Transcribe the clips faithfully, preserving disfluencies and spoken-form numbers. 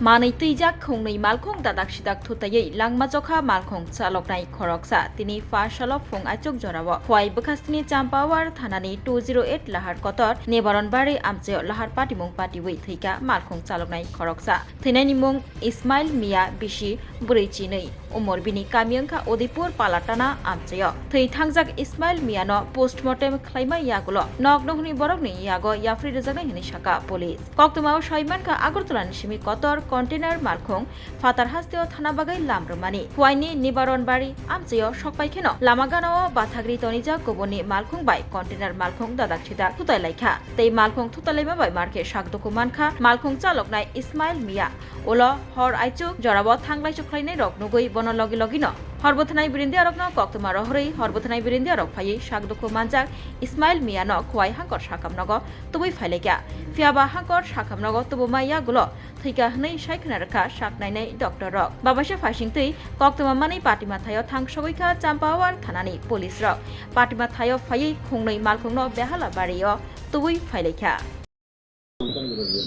Manwi twijak khungnwi malkhung dadak sidak thutaiwi langma chokha malkhung chaloknai khoroksa. Tini pha salo phung aichuk jorao Khwai bwkhastini Champawar thanani two zero eight Lahar Kotor Nibaron Bari amchaio lahar patimung patiwi thwikha malkhung chaloknai khoroksa. Thwinaini mung Ismail Mia, bisi bwrwi chinwi. Umor bini kami wngkha Udaipur Palatana amchaio. Thwi thangjak Ismail Miano postmortem khlaima yagulo nok nukhungni borokni yago yapri rwjaknai hwnwi sakha police. Koktwmao sai mankha Agartala ni simi kotor container malkhung phatar hasteo thana bagwi lam rwmani. Khwaini Nibaron Bari amchaio sokpai kheno lama ganao bathagri tonijak kubunni malkhung bai container malkhung dadak sidak thutai laikha. Tei malkhung thutai laima bai markhe sak dukhu mankha malkhung chaloknai Ismail Mia. Ulo hor aichuk jorao thanglai chukhlainai rok nugwi bono logi logino hor bwthanai birindiarokno koktwma rohorwi hor bwthanai birindiarok phaiwi sak dukhu manjak Ismail Miano Khwai hangkor sakhamnogo tubui phailaikha. Phiyaba hangkor sakhamnogo tubuma yagulo thwikha hwnwi sai khna rwkha sak nainai doctor rok. Babaisa phaisingtwi koktwma manwi patima thaio thang sogwi kha Champawar thanani police rok. Patima thaio phaiwi khungnwi malkhungno Behala bario tubui phailaikha.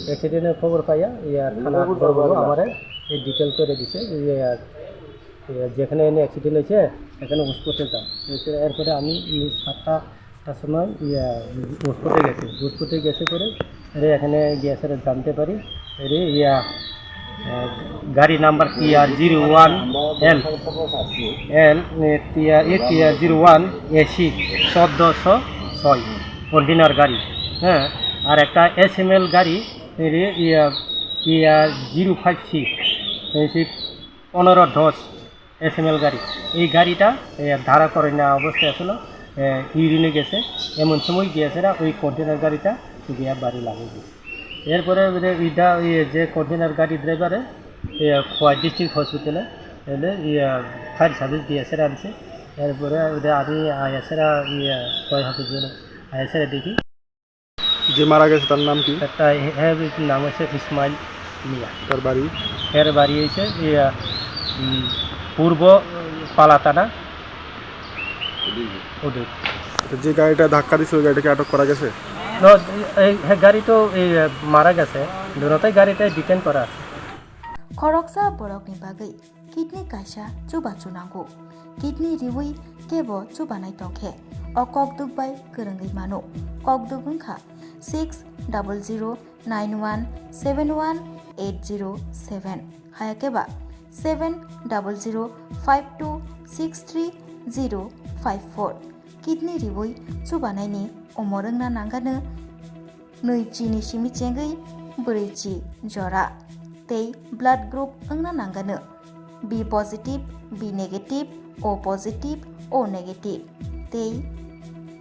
অ্যাক্সিডেন্টের খবর পাইয়া ইয়া থানা দলগুলো আমারে এই ডিটেল করে দিছে, ইয়া, ইয়া, যেখানে এনে অ্যাক্সিডেন্ট হয়েছে এখানে হসপিটালে যান। এসে এরপরে আমি এই সাতটা আটটার সময় ইয়া হসপিটালে গেছি। হসপিটালে গেছে করে এরে এখানে গিয়ে এসে জানতে পারি এরে ইয়া, আহ, গাড়ি number T R zero one L L T R, A T R zero one A C চোদ্দশো ছয় কন্টেনার গাড়ি, হ্যাঁ। আর একটা এস এম এল গাড়ি, এই যে ইয়া, ইয়া, জিরো ফাইভ সি, এই যে পনেরো দশ এস এম এল গাড়ি। এই গাড়িটা, এ, ধারা করে না অবস্থায় আসলে, এ, ইউরিনে গেছে, এমন সময় গিয়েছে না, ওই কন্টেনার গাড়িটা গিয়া বাড়ি লাগিয়ে দিয়েছে। এরপরে ওই যে ইটা, ওই যে কন্টেনার গাড়ি ড্রাইভারে, এ, খোয়াই ডিস্ট্রিক্ট হসপিটালে এলে, ইয়ে, ফায়ার সার্ভিস দিয়েছে আনছে। এরপরে ওই যে আমি আইএসএরা, ইয়ে, কয় হবে যে আইএসএরা দেখি। যে মারা গেছে তার নাম কি? একটা হে-, হে নাম হচ্ছে ইসমাইল মিয়া। তার বাড়ি? এর বাড়ি হচ্ছে ইয়ে, উম, পূর্ব পালাতানা, উদয়পুর। তো যে গাড়িটা ধাক্কা দিছে ওই গাড়িটাকে আটক করা গেছে? না, এই, এই গাড়ি তো এই, মারা গেছে, দুটোই গাড়িতে ডিটেন করা আছে। Khoroksa borokni bagwi kidney kaisa chubachu nango. Kidney riwi kebo chubanai tongkhe o kokduk bai kwrwngwi mano. Kokduk wngkha six double zero nine one seven one eight zero seven, hayakhe ba seven double zero five two six three zero five four. Kidney riwi chubanaini umor wngna nangano nwi chini simi chengwi brwi chi jora tei blood group wngna nangano B positive, B negative, O positive, O negative tei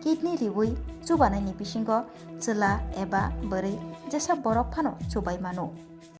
kidney riwi chubanaini bisingo chwla eba bwrwi jesa borok phano chubai mano.